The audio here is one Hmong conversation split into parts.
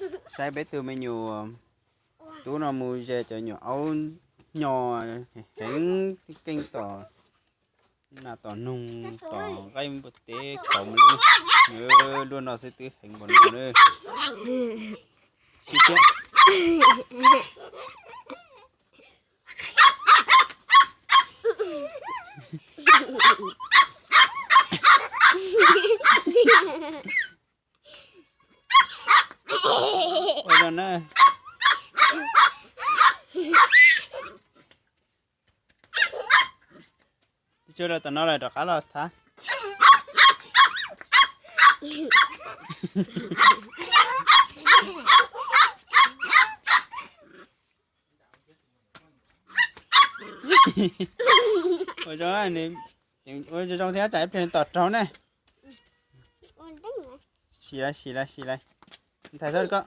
Saib peb tug me nyuam tub no mus ze cov nyuam aub nyo heev, keej tom nas tom noog, tom nqaij npua teb khov mus li. Luaj no xwb twb heev npaum no na. Ua zoo na. Tsuag rau tom no lawm rov qab los thab. Ua zoo, ua zoo thiab tsam ib pliag nws tom raug ne. Sim lawm, sim lawm, sim lawm. Ntxhais xwb koj.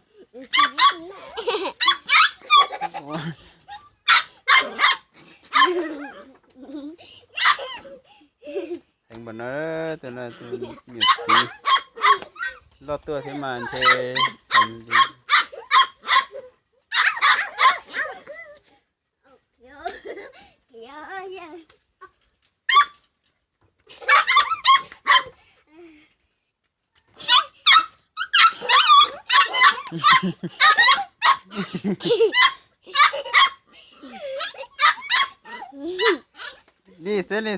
Heev npaum no, tus no tus nyuam txiv loj tuaj thiab mas ntshe heev li. Li xwb li